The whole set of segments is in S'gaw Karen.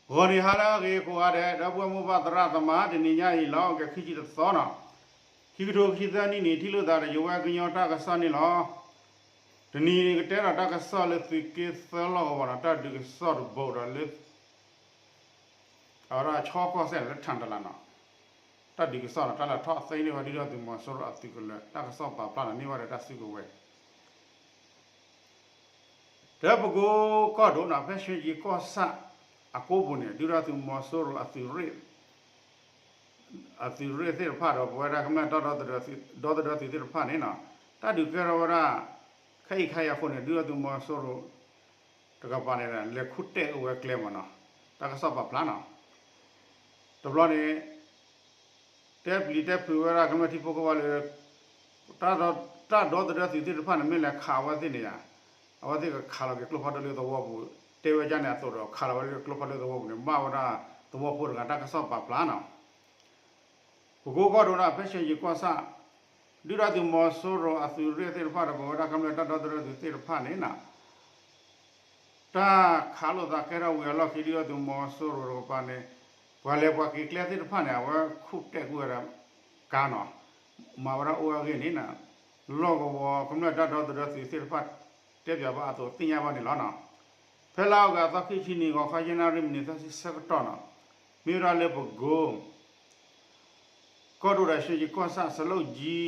ဂီၤနံၤဟါလၢအဂ့ၤကိးဂၤဒဲး ဒီပုၢ်ဝဲၢ်မိၢ်ပၢ်သရၣ်သမါ တနံၤညါအံၤ လီအီကူးခံဆံတသီနီၤ, ခံကထိခံဆံသၢနံၣ်န့ၣ် ထံၣ်လိာ်သးဒီးယဝဲကညီတၢ်ကစီၣ်န့ၣ်လီၤ. တနံၤကတဲဒီးတၢ်ကစီၣ်လၢသုးက့သၢလီၢ်ကဝီၤဒီး တၢ်ဒုးကစီၣ်တဘိဒီးလၢ အဝဲဒၣ်ဆီကီၢ်စဲၣ်လၢထၣ်တလးနီၤ, တၢ်ဒုးကစီၣ်ဒီး တၢ်လဲၤထီၣ်သ့န့ၢ်ဝဲဒုၣ်ဒါသုးမီၤစိရိၤအသုးကလၢၤ တၢ်ကစီၣ်ပာ်ဖျါန့ၢ်ဝဲဒီးတၢ်စုကဝဲၤ ဒီးပကိကီၢ်ဒိၣ်နီၤ ဖဲရွှ့ၣ်ကၠံၤကီၢ်ဆၣ် အကိပူၤန့ၣ် ဒုၣ်ဒါသုးမီၤစိရိၤအသုးရ့ၣ် အသုးရ့ၣ်သ့ၣ်တဖၣ်ဒီး ပဝဲဒၣ်ကမျၢၢ်တၢ်ဒီသဒၢသုးသ့ၣ်တဖၣ်န့ၣ်နီၤ, တၢ်ဒုးကဲထီၣ်ဝဲဒၣ် ခဲအံၤခဲအံၤအဃိန့ၣ် ဒုၣ်ဒါသုးမီၤစိရိၤ တကပၤန့ၣ် လဲၤခူၣ်တဲာ်အိၣ်ဝဲကျဲမးနီၤ, တၢ်ကစီၣ်ပာ်ဖျါနီၤ, တဘျီန့ၣ် တဲပျံၤတဲဖုးဝဲဒၣ်ကမျၢၢ်ထံဖိကီၢ်ဖိလၢ တၢ်ဒီသဒၢသုးသ့ၣ်တဖၣ်န့ၣ် မ့ၢ်လဲၤခးအဝဲသ့ၣ်န့ၣ်ဧါ, အဝဲသ့ၣ်ကခးလီၤက့ၤကျိဖးဒိၣ်လၢသဝီပူၤ တဲဝဲဒ်န့ၣ်အသိးဒီး ခးလီၤဝဲလၢကျိဖးဒိၣ်သဝီပူၤန့ၣ် ဘၣ်ဝဲဒၣ်သဝီဖိတဂၤတၢ်ကစီၣ်ပာ်ဖျါနီၤ. ပကိကီၢ်ဒိၣ်ဒီး ဖဲရွှ့ၣ်ကၠံၤကီၢ်ဆၣ် ဒုၣ်ဒါသုးမီၤစိရိၤအသုးရ့ၣ်သ့ၣ်တဖၣ်ဒီး ပဝဲဒၣ်ကမျၢၢ်တၢ်ဒီသဒၢသုးသ့ၣ်တဖၣ်န့ၣ်နီၤ တၢ်ခးလိာ်သးကဲထီၣ်ဝံၤအလီၢ်ခံ ဒုၣ်ဒါသုးမီၤစိရိၤတကပၤန့ၣ် ပှၤလဲၤပှၤက့ၤကျဲသ့ၣ်တဖၣ်န့ၣ် အဝဲခူၣ်တဲာ်ကွံာ်ဝဲဒၣ်ကါနီၤ, မၤဝဲဒၣ်အိၣ်ဝဲအဂ့ၢ်န့ၣ် လီၢ်ကဝီၤကမျၢၢ်တၢ်ဒီသဒၢသုးသ့ၣ်တဖၣ် တဲပၠးဘၣ်အသိးသ့ၣ်ညါဘၣ်န့ၣ်လီၤနီၤ. ဖဲလါအီကူးအသီခံဆံနံၣ် ဂီၤခီယဲၢ်နၣ်ရံၣ် မံးနံးသၢဆံဆၢကတီၢ်နီၤ, မ့ၢ်ဝဲဒၣ်လၢပကိ ကီၢ်ဒိၣ်ဒီးရွှ့ၣ်ကၠံၤကီၢ်ဆၣ် စလိၣ်ကၠံ,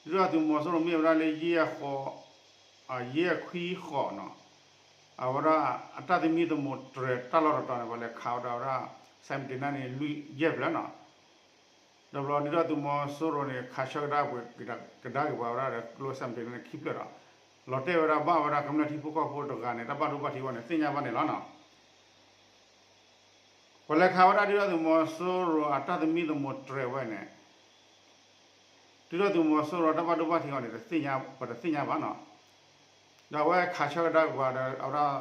ဒုၣ်ဒါသုးမီၤစိရိၤမ့ၢ်ဝဲဒၣ်လၢယဲၢ်ဃိး ယဲၢ်ခွံဃိးနီၤ, အဝဲဒၣ်အတၢ်သမံသမိးတြဲၤတၢ်လီၢ်တတီၤန့ၣ် ပှၤလဲၤခးဝဲဒၣ်ဝဲဒၣ် စဲးပတံးနၢ်န့ၣ် လွံၢ်ယဲၢ်ဖျၢၣ်နီၤ, ဒီးဘျီဒုၣ်ဒါသုးမီၤစိရိၤန့ၣ် ခးဆၢကဒါပှ့ၤကဒါက့ၤပှၤဝဲဒၣ်ဒီးကျိစဲးပတံးနၢ်န့ၣ်ခံဖျၢၣ်ဒီး လီၤတဲာ်ဝဲဒၣ်ဘၣ်ဝဲဒၣ်ကမျၢၢ်ထံဖိကီၢ်ဖိတဂၤန့ၣ် တၢ်ဘၣ်ဒိဘၣ်ထံးဝဲန့ၣ် သ့ၣ်ညါဘၣ်န့ၣ်လီၤနီၤ. ပှၤလဲၤခးဝဲဒၣ်ဒုၣ်ဒါသုးမီၤစိရိၤအတၢ်သမံသမိးတြဲၤဝဲန့ၣ် ဒုၣ်ဒါသုးမီၤစိရိၤတၢ်ဘၣ်ဒိဘၣ်ထံးအီၤန့ၣ် ပတသ့ၣ်ညါဘၣ်နီၤ, ဒီးအဝဲခးဆၢကဒါက့ၤပှၤဒီး အဝဲဒၣ်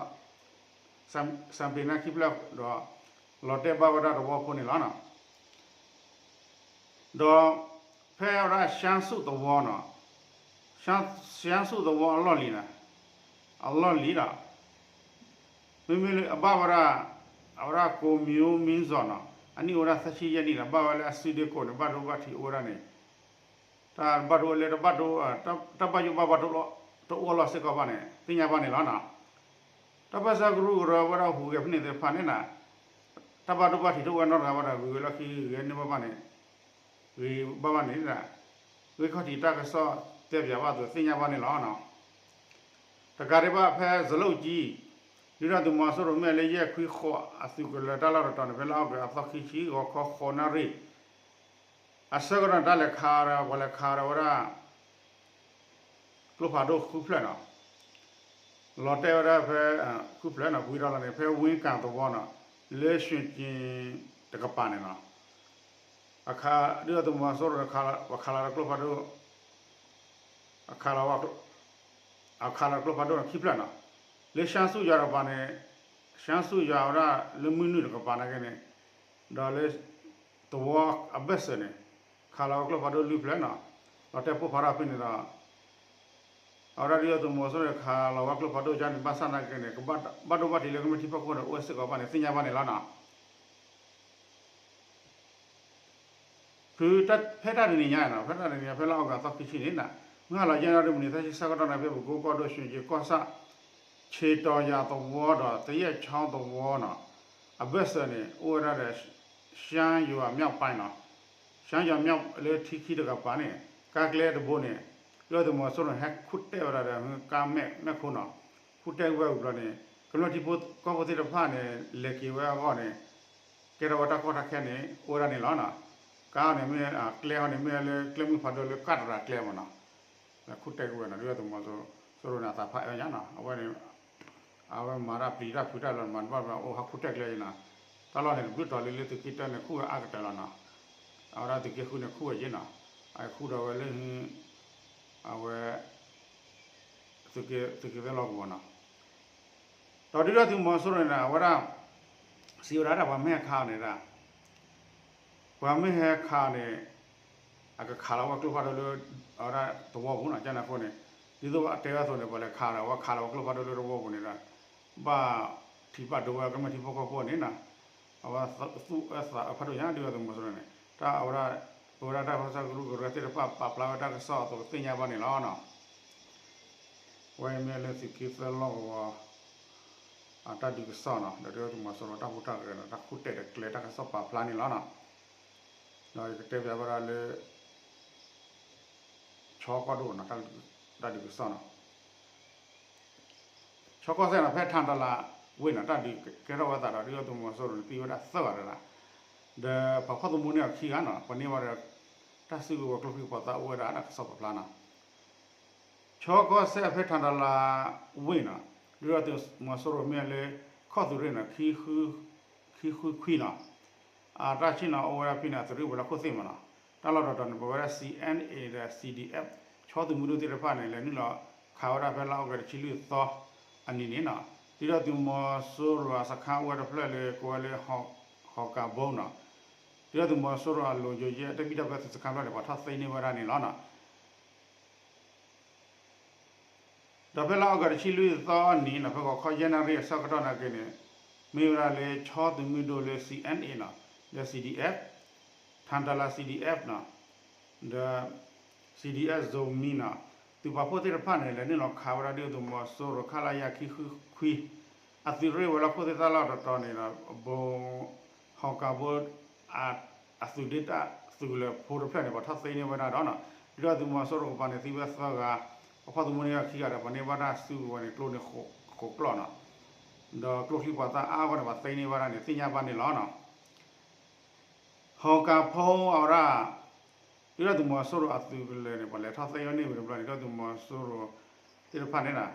စဲးပတံးနၢ်ခံဖျၢၣ်ဒီး လီၤတဲာ်ဘၣ်ဝဲဒၣ်သဝီဖိန့ၣ်လီၤနီၤ. ဒီးဖဲအဝဲဒၣ် ရှမ်းစုသဝီနီၤ, ရှမ်းစုသဝီအလီၢ်လံၤန့ၣ်, အလီၢ်လံၤဒီး မ့မ့ၢ်လၢအဘၣ်ဝဲဒၣ် အဝဲဒၣ်ကိးမံၤမံၤစီၤနီၤ, အနံၣ်အိၣ်ဝဲဒၣ်သၢဆံယဲၢ်နံၣ်ဒီး ဘၣ်ဝဲလၢအစုဒ့ကိးန့ၣ် ဘၣ်ဒိဘၣ်ထံးအိၣ်ဝဲဒၣ်န့ၣ် တၢ်ဘၣ်ဒိလၢ တၢ်ဘၣ်ယိၣ်ဘၣ်ဘီ တအိၣ်လီၤစ့ၢ်ကီးဘၣ်န့ၣ် သ့ၣ်ညါဘၣ်န့ၣ်လီၤနီၤ. တၢ်ပၢဆှၢကရူၢ်ကရၢဝဲဒၣ်ဟူးဂဲၤဖဲန့ၣ်သ့ၣ်တဖၣ်န့ၣ်နီၤ, တၢ်ဘၣ်ဒိဘၣ်ထံးတအိၣ်ဝဲနီတဂၤဘၣ်ဒီး ဂုၤဝဲလီၢ်ခံဂ့ၤန့ၢ်ဘၣ်ဘၣ်န့ၣ် ဂ့ၤဘၣ်ဘၣ်န့ၣ် ဂ့ၢ်ခီၣ်ထံးတၢ်ကစီၣ်တဲပၠးဘၣ်အသိးသ့ၣ်ညါဘၣ်န့ၣ်လီၤနီၤ. တကးဒံးဘၣ်ဖဲစလိၣ်ကၠံ, ဒုၣ်ဒါသုးမီၤစိရိၤမ့ၢ်လၢယဲၢ်ခွံဃိးအသုးကလၢၤတၢ်လီၢ်တတီၤန့ၣ် ဖဲလါအီကူးအသီခံဆံ ဂီၤခီဃိးနၣ်ရံၣ် အဆၢကတီၢ်န့ၣ် တၢ်လဲၤခးဒီး ပှၤလဲၤခးဒီးဝဲဒၣ် ကျိဖးဒိၣ်ဃုဖျၢၣ်နီၤ, လီၤတဲာ်ဝဲဒၣ်ဖဲ ဃုဖျၢၣ်နီၤ ပှဲၤထီၣ်လီၤန့ၣ် ဖဲဝ့ကၣ်သဝီနီၤ, လၢရွှ့ၣ်ကၠံၤတကပၤန့ၣ်နီၤ, အခါ ဒုၣ်ဒါသုးမီၤစိရိၤ ပှၤခးလီၤဒီးကျိဖးဒိၣ် အခါလီၤ အခါလီၤကျိဖးဒိၣ်န့ၣ်ခံဖျၢၣ်နီၤ, လၢရှမ်းစုယွၤတကပၤန့ၣ် ရှမ်းစုယွၤဝဲဒၣ်လၢမုၢ်နုာ်တကပၤနာ်က့န့ၣ်, ဒီးလၢ သဝီအဘၢၣ်စၢၤန့ၣ် ခးလီၤဝဲကျိဖးဒိၣ်လွံၢ်ဖျၢၣ်နီၤ, လီၤတဲာ်ပိၢ်ဖးထီၣ်ဖဲန့ၣ်ဒီး အဝဲဒၣ်ဒုၣ်ဒါသုးမီၤစိရိၤန့ၣ် ခးလီၤဝဲကျိဖးဒိၣ်ကၠါန့ၣ် ဘၣ်ဆၣ်နာ်က့န့ၣ် ကဘၣ်ဒိဘၣ်ထံးလၢကမျၢၢ်ထံဖိကီၢ်ဖိန့ၣ် အိၣ်စ့ၢ်ကီးဘၣ်န့ၣ် သ့ၣ်ညါဘၣ်န့ၣ်လီၤနီၤ. ဖဲတၢ်တနံၤညါနီၤ ဖဲတၢ်တနံၤညါ ဖဲလါအီကူးအသီခံဆံန့ၣ်နီၤ မုၢ်ဟါလီၤယဲၢ်နၣ်ရံၣ်မံးနံးသၢဆံဆၢကတီၢ်န့ၣ် ဖဲပကိကီၢ်ဒိၣ် ရွှ့ၣ်ကၠံၤကီၢ်ဆၣ် ဆ့တီၤယၤသဝီဒီး သယဲၣ်ချီသဝီနီၤ အဘၢၣ်စၢၤန့ၣ် အိၣ်ဝဲဒၣ်ဒီး ရှမ်းယွၤမြောက်ပိုင်းနီၤ ရှမ်းယွၤမြောက်လၢထံခံတကပၤန့ၣ် ကါကျဲတဘိန့ၣ် ဒုၣ်ဒါသုးမီၤစိရိၤန့ၣ် ဟဲခူၣ်တဲာ်ဝဲဒၣ်ဒီး ကါမဲာ်မဲာ်ခိၣ်နီၤ ခူၣ်တဲာ်ဝဲဝံၤဘျီန့ၣ် ကမျၢၢ်ထံဖိကီၢ်ဖိသ့ၣ်တဖၣ်န့ၣ် လဲၤက့ၤဝဲအဂီၢ်န့ၣ် ကဲထီၣ်ဝဲတၢ်ကီတၢ်ခဲန့ၣ် အိၣ်ဝဲဒၣ်န့ၣ်လီၤနီၤ. ကါန့ၣ်မ့ၢ် ကျဲဟီန့ၣ် မ့ၢ်လၢကျဲမုၢ်ဖးဒိၣ်လၢကၣ်တရၣ်ကျဲမ့ၢ်နီၤ ခူၣ်တဲာ်ကွံာ်ဝဲနီၤ ဒုၣ်ဒါသုးမီၤစိရိၤန့ၣ် အသးဖးအၢညါနီၤ အဝဲန့ၣ် အဝဲမၤတၢ်ပျံၤတၢ်ဖုးတၢ်လီၤမၤတဘၣ်ဘၣ် အိၣ်ဟးခူၣ်တဲာ်ကျဲအံၤနီၤ တၢ်လီၢ်န့ၣ် တဘျုးတီၤလံလၢသုးက့တၢန့ၣ် ခူၣ်ဝဲအါကတၢၢ်လီၤနီၤ အဝဲဒၣ်သုးက့ဃုန့ၣ် ခူၣ်ဝဲယ့ၣ်နီၤ အဃူဒီးဝဲလၢ အဝဲ သုးက့သၢလီၢ်ကဝီၤနီၤ ဒီးဒုၣ်ဒါသုးမီၤစိရိၤန့ၣ် အဝဲဒၣ် စံးဝဲဒၣ်ဒၣ်ပှၤမ့ၢ်ဟဲခးအီၤန့ၣ်ဒၣ် ပှၤမ့ၢ်ဟဲခးအီၤန့ၣ် အကခးလီၤဝဲကျိဖးဒိၣ်လၢ အဝဲဒၣ်သဝီပူၤနီၤ ကန့ၣ်အဃိန့ၣ် ဒ်သိးအတဲဝဲအသိးန့ၣ် ပှၤလဲၤခးဒီး အဝဲခးလီၤဝဲကျိဖးဒိၣ်လၢသဝီပူၤန့ၣ်ဒီး ဘၣ်ထံးဘၣ်ဒိဝဲကမျၢၢ်ထံဖိကီၢ်ဖိန့ၣ်နီၤ အဝဲသူၣ်အၢသးအၢဖးဒိၣ်ညါ ဒုၣ်ဒါသုးမီၤစိရိၤန့ၣ် တၢ်အဝဲဒၣ် ပဝဲဒၣ်တၢ်ပၢဆှၢကရူၢ်ကရၢသ့ၣ်တဖၣ် ပာ်ဖျါဝဲတၢ်ကစီၣ်အသိးသ့ၣ်ညါဘၣ်န့ၣ်လီၤနီၤ. ဝဲအံၤမ့ၢ်လၢသုးက့သၢလီၢ်ကဝီၤ အတၢ်ဒုးကစီၣ်နီၤ ဒီးဒုၣ်ဒါသုးမီၤစိရိၤတၢ်ဟူးတၢ်ဂဲၤနီၤ တၢ်ခူၣ်တဲာ်တကျဲၤတၢ်ကစီၣ်ပာ်ဖျါန့ၣ်လီၤနီၤ. ဒီးယကတဲပၠးဝဲဒၣ်လၢ ဆီကီၢ်ဒိၣ်နီၤ တၢ်ဒုးကစီၣ်နီၤ ဆီကီၢ်စဲၣ်နီၤ ဖဲထၣ်တလးဝ့ၢ်နီၤ တၢ်ဒုးကဲထီၣ်ဝဲသးဒီး ဒုၣ်ဒါသုးမီၤစိရိၤန့ၣ် သံဝဲဒၣ်သၢဂၤတဂၤ ဒီးပှၤဖီၣ်သမူန့ၢ်အီၤခံဂၤနီၤ ပှၤန့ၢ်ဝဲဒီး တၢ်စုကဝဲၤကျိချံပှၤသၣ်အိၣ်ဝဲဒၣ်တၢ်ကစီၣ်ပာ်ဖျါနီၤ. ဆီကီၢ်စဲၣ်ဖဲထၣ်တလးဝ့ၢ်နီၤ ဒုၣ်ဒါသုးမီၤစိရိၤမ့ၢ်လၢ ခီၣ်သုးရ့ၣ်နီၤ ခံဃုခွံနီၤ အတၢ်ဆ့ၣ်နီၤအိၣ်ဝဲဒၣ်ဖဲန့ၣ် အသုးရ့ၣ်ဝဲၤလီၢ်ခိၣ်သ့ၣ်မးနီၤ တၢ်လီၢ်တတီၤန့ၣ် ပဝဲဒၣ် C N A ဒီး C D F ဆီသုးမုၢ်ဒိၣ်သ့ၣ်တဖၣ်န့ၣ် လဲၤနုာ်လီၤခးဝဲဒၣ်ဖဲလါအီကူးတဆံလွံၢ်သီအနံၤန့ၣ်နီၤ ဒုၣ်ဒါသုးမီၤစိရိၤအစခန်းအိၣ်ဝဲတဖျၢၣ်လၢ ကိးဝဲလၢ ဟီၤကၤဘိနီၤ ဒုၣ်ဒါသုးမီၤစိရိၤအလိၤယိၤယဲၢ် တၢ်ဘံၣ်တၢ်ဘၢသုးစခန်းဖျၢၣ်န့ၣ် ပှၤထီၣ်သ့န့ၢ်ဝဲဒၣ်န့ၣ်လီၤနီၤ. ဒီးဖဲလါအီကူးတဆံလွံၢ်သီအနံၤနီၤ ဖဲဂီၤခီယဲၢ်နၣ်ရံၣ်အဆၢကတီၢ်နာ်က့န့ၣ် မ့ၢ်ဝဲဒၣ်လၢဆီသုးမုၢ်ဒိၣ်လၢ C N A နီၤ ဒီး C D F ထၣ်တလး C D F နီၤ ဒီး C D F Zomi နီၤ သုးပာ်ဖှိၣ်သ့ၣ်တဖၣ်န့ၣ် လဲၤနုာ်လီၤခးဝဲဒၣ်ဒုၣ်ဒါသုးမီၤစိရိၤ ခလရ ခံဃုခွံ အသုးရ့ၣ်ဝဲၤလီၢ်ခိၣ်သ့ၣ်တၢ်လီၢ်တတီၤန့ၣ်ဒီး ဘိ ဟီၤကၤဘိ အသုးဒ့တၢ်သုးကလၢၤဖိတဖျၢၣ်န့ၣ် ပှၤထီၣ်သ့န့ၢ်ဝဲဒၣ်ဒီးနီၤ ဒုၣ်ဒါသုးမီၤစိရိၤကပၤန့ၣ် သံဝဲသၢဂၤ ပှၤဖီၣ်သမူန့ၢ်အီၤခံဂၤဒီး ပှၤန့ၢ်ဘၣ်တၢ်စုကဝဲၤန့ၣ် ကျိန့ၣ်ဃိးကျီၢ်နီၤ ဒီးကျိချံပှၤသၣ်အါဂီၢ်န့ၣ် ပှၤသ့န့ၢ်ဝဲဒၣ်န့ၣ် သ့ၣ်ညါဘၣ်န့ၣ်လီၤနီၤ. ဟီၤကၤဖိအဝဲဒၣ် ဒုၣ်ဒါသုးမီၤစိရိၤအသုးကလၢၤန့ၣ် ပှၤလဲၤထီၣ်သ့ဝဲန့ၣ်ဝံၤတဘျီန့ၣ် ဒုၣ်ဒါသုးမီၤစိရိၤသ့ၣ်တဖၣ်န့ၣ်နီၤ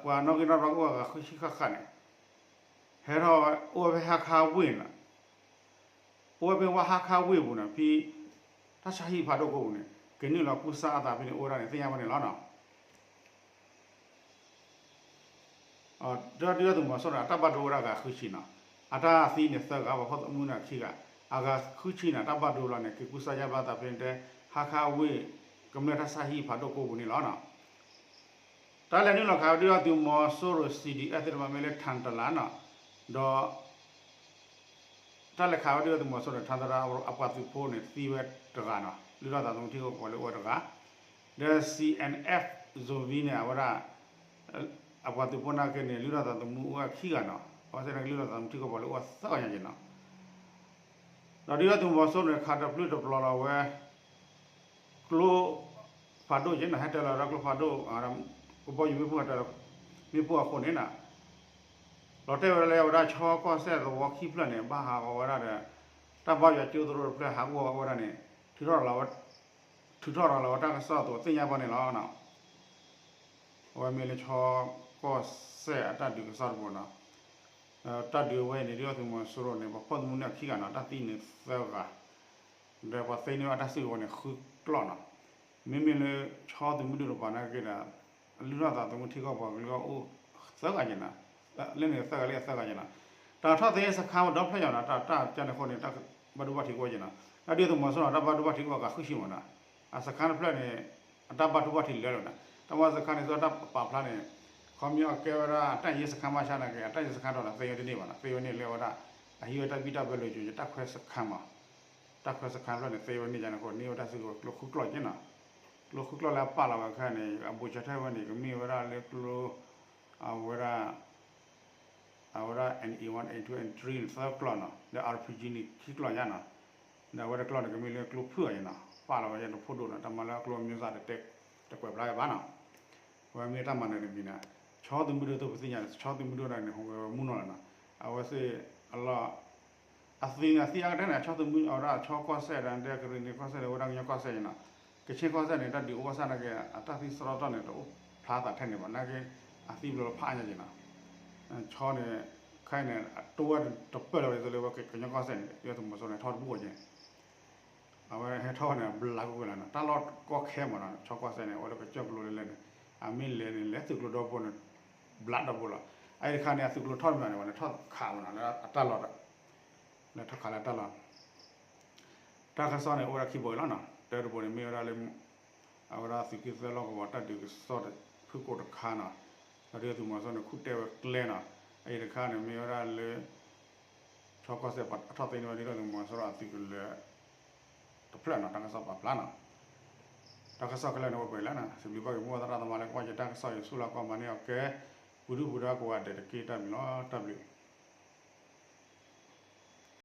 ပှၤနီၣ်ဂံၢ်နီၣ်ဒွးကအိၣ်အဂၤဃုဆံဃၣ်ဃၣ်န့ၣ် ဟဲထီၣ်အိၣ်ဝဲဖဲဟါခါဝ့ၢ်နီၤ အိၣ်ဝဲဖဲဝါဟါခါဝ့ၢ်ပူၤနီၤ ဖဲ တၢ်ဆါဟံၣ်ဖးဒိၣ်ကိးပူၤန့ၣ် ကနုာ်လီၤကူစါအသးဖဲန့ၣ် အိၣ်ဝဲဒၣ်န့ၣ် သ့ၣ်ညါဘၣ်န့ၣ်လီၤနီၤ. ဒုၣ်ဒါသုးမီၤစိရိၤန့ၣ် အတၢ်ဘၣ်ဒိဝဲဒၣ်ဂၤဃုဆံနီၤ အတၢ်သံန့ၣ်သၢဂၤ ပှၤဖီၣ်သမူန့ၢ်ခံဂၤ အဂၤဃုဆံန့ၣ် အတၢ်ဘၣ်ဒိလီၤန့ၣ် က့ၤကူစါယါဘၣ်သးဖဲန့ၣ်တဲ ဟါခါဝ့ၢ် ကမျၢၢ်တၢ်ဆါဟံၣ်ဖးဒိၣ်ကိးပူၤန့ၣ်လီၤနီၤ. တၢ်လဲၤနုာ်လီၤခးဝဲဒုၣ်ဒါသုးမီၤစိရိၤ C D F သ့ၣ်တဖၣ်မ့ၢ်လၢထၣ်တလးနီၤ ဒီး တၢ်လဲၤခးဝဲဒုၣ်ဒါသုးမီၤစိရိၤန့ၣ် ထၣ်တလးအပှၤသုးဖိန့ၣ် သံဝဲတဂၤနီၤ လုၢ်ထီၣ်သးသမူထံကီၢ်ပှၤလၢအိၣ်ဝဲတဂၤ ဒီး C N F Zomi န့ၣ် အဝဲဒၣ် အပှၤသုးဖိနာ်က့န့ၣ် လုၢ်ထီၣ်သးသမူအိၣ်ဝဲခံဂၤနီၤ အဝဲသ့ၣ်န့ၣ်ကလုၢ်ထီၣ်သးသမူထံကီၢ်ပှၤလၢအိၣ်ဝဲသၢဂၤညါက့ၤနီၤ ဒီးဒုၣ်ဒါသုးမီၤစိရိၤန့ၣ် ခးတပျုၢ်တပျီၤလီၤဝဲ ကျိဖးဒိၣ်က့ၤနီၤ ဟဲတၢၤလီၤဝဲဒၣ်ကျိဖးဒိၣ် ကဘီယူၤမ့ၣ်ပိၢ်ဟဲတၢၤ မ့ၣ်ပိၢ်အဃိန့ၣ်နီၤ လီၤတဲာ်ဝဲဒၣ်လၢအဝဲဒၣ်ဆီကီၢ်စဲၣ်သဝီခံဖျၢၣ်န့ၣ် ဘၣ်ဟးဂီၤဝဲဒၣ်ဒီး တၢ်ဘါယွၤကၠိသရိာ်တဖျၢၣ်ဟးဂီၤဝဲဒၣ်န့ၣ် ထုးထီၣ်လီၤဝဲ ထုးထီၣ်လီၤဝဲတၢ်ကစီၣ်အသိးသ့ၣ်ညါဘၣ်န့ၣ်လီၤ. အဝဲမ့ၢ်လၢဆီကီၢ်စဲၣ်အတၢ်ဒုးကစီၣ်တဘိနီၤ တၢ်ဒုးအဝဲအံၤန့ၣ် ဒုၣ်ဒါသုးမီၤစိရိၤန့ၣ် ပှၤဖီၣ်သမူန့ၢ်အခံဂၤနီၤ တၢ်သံန့ၣ်သၢဂၤ ဒီးပှၤသ့န့ၢ်ဘၣ်တၢ်စုကဝဲၤန့ၣ်ဃုကျီၢ်နီၤ မ့မ့ၢ်လၢဆီသုးမုၢ်ဒိၣ်တပၤနာ်က့ဒီး လုၢ်ထီၣ်သးသမူထံကီၢ်ပှၤကလုာ်အိၣ်သၢဂၤက့ၤနီၤ လၢန့ၣ်သၢဂၤလၢအသၢဂၤက့ၤနီၤ တၢ်ထီၣ်သ့စခန်းဒီဖျၢၣ်ညါနီၤ တၢ်တၢ်ကန့ၣ်အဃိန့ၣ် တၢ်ဘၣ်ဒိဘၣ်ထံးကအိၣ်က့ၤနီၤ ဒုၣ်ဒါသုးမီၤစိရိၤတၢ်ဘၣ်ဒိဘၣ်ထံးကအိၣ်အဂၤဃုဆံမးနီၤ အစခန်းတဖျၢၣ်န့ၣ် အတၢ်ဘၣ်ဒိဘၣ်ထံးလၢာ်လီၤနီၤ တၢ်မၤစခန်းန့ၣ် စီၤတၢ်ပာ်ဖျါန့ၣ် ခီပညီအကဲဝဲဒၣ် တပ်ရင်းစခန်းမးဆါနာ်က့ အတပ်ရင်းစခန်းဒီးသ့ဝဲတန့ၢ်ဘၣ်နီၤ သ့ဝဲန့ၢ်လၢအဝဲဒၣ် အဟံးဝဲတၢ်ဘံၣ်တၢ်ဘၢလိာ်က့ၤ တၢ်ခွဲစခန်းမး တၢ်ခွဲစခန်းဖျၢၣ်န့ၣ် သ့ဝဲန့ၢ်ယါန့ၣ်အဃိ န့ၢ်ဝဲတၢ်စုကဝဲၤကျိဃုကျီၢ်က့ၤနီၤ ကျိဃုကျီၢ်လၢအပာ်လီၤဝဲခဲန့ၣ် အဘူးကၠီၣ်ထဲဝဲန့ၣ် ကမ့ၢ်ဝဲဒၣ်လၢကျိ အဝဲဒၣ် အဝဲဒၣ် N A one, N A two, N A three န့ၣ် သၢကျီၢ်နီၤ ဒီး R P G န့ၣ် ခံကျီၢ်ညါနီၤ ဒီးအဝဲတကျီၢ်န့ၣ် ကမ့ၢ်လၢကျိဖုၣ်အီၤန့ၣ်နီၤ ပာ်လီၤဝဲယါတဖိဒိၣ်နီၤ တၢ်မၤလၢကျိအမျိုးသားန့ၣ် တကွဲးဖျါဝဲဘၣ်နီၤ အဝဲမ့ၢ်တၢ်မၤနၢၤတမံၤန့ၣ် ဆီသုးမုၢ်ဒိၣ်သိးပသ့ၣ်ညါန့ၣ် ဆီသုးမုၢ်ဒိၣ်န့ၣ် ဟူးဂဲၤဝဲမုၢ်နီၢ်လီၤနီၤ အဝဲသ့ၣ်အလီၢ် အသံန့ၣ် အသံအါကတၢၢ်န့ၣ် ဆီသုးမုၢ် အဝဲဒၣ်ဆီကီၢ်စဲၣ်ဒီး ကရ့ၣ်နံၤကီၢ်စဲၣ်ဒီး ဝဲဒၣ်ကညီကီၢ်စဲၣ်န့ၣ်နီၤ ကခ့ၣ်ကီၢ်စဲၣ်န့ၣ် တၢ်ဒုးအိၣ်ဘၣ်ဆၣ်နာ်က့ အတၢ်သံစရီတီၢ်န့ၣ် တအိၣ်ဖျါသးထဲန့ၣ်ဘၣ် နာ်က့ အသံဘျီလီၤဖးအါညါက့ၤနီၤ ဆီန့ၣ် ခဲအံၤန့ၣ် တဝဲတပၢၢ်လီၤဝဲဒ်သိးလၢဝဲကညီကီၢ်စဲၣ်န့ၣ် ဒုၣ်ဒါသုးမီၤစိရိၤန့ၣ် ထီၣ်တဘူၣ်အီၤက့ၤ အဝဲဟဲထီၣ်န့ၣ် ဘျးကွံာ်ကွံာ်လီၤနီၤ တၢ်လီၢ်ကီခဲမးနီၤ ဆီကီၢ်စဲၣ်န့ၣ် အဝဲလၢကစၢၢ်ကလိလၢလဲၣ်န့ၣ် အမ့ၢ်လဲၤန့ၣ် လဲၤသုးကျိၤဒီဘိန့ၣ် ဘျးဒီဘိလီၤ အအံၤတခါန့ၣ် အသုးကျိၤထီၣ်မးန့ၣ် ဝဲန့ၣ်ထီၣ်ခးမးနီၤ လၢအတၢ်လီၢ်ဒီး လၢထီၣ်ခးလၢအတၢ်လီၢ် တၢ်ကစီၣ်န့ၣ် အိၣ်ဝဲဒၣ်ခံဘိအံၤလီၤနီၤ တၢတဘိန့ၣ် မ့ၢ်ဝဲဒၣ်လၢ အဝဲဒၣ်သုးက့သၢလီၢ်ကဝီၤတၢ်ဒုးကစီၣ်ဖုၣ်ကိာ်တခါနီၤ ဒီးဒုၣ်ဒါသုးမီၤစိရိၤန့ၣ် ခူၣ်တဲဝဲကျဲနီၤ အအံၤတခါန့ၣ်မ့ၢ်ဝဲဒၣ်လၢ ကၠီကီၢ်စဲၣ်ပှၤထီၣ်သ့န့ၢ်ဝဲဒၣ်လၢသုးမီၤစိရိၤအသုးကလၢၤတဖျၢၣ်နီၤ တၢ်ကစီၣ်ပာ်ဖျါနီၤ. တၢ်ကစီၣ်ခဲလၢာ်န့ၣ်အိၣ်ပှဲၤလံနီၤ. စံးဘျုးဘၣ်က့ၤမိၢ်ပၢ်သရၣ်သမါလၢကွၢ်ယတၢ်ကစီၣ် ယွၤဆိၣ်ဂ့ၤလၢကိးမၤန့ၢ်အီၤကဲ ပူၤဒုၣ်ပူၤဒါကိးဂၤဒဲးတက့ၢ်. တၢ်ဘျုးလီၤ. တၢ်ဘျုး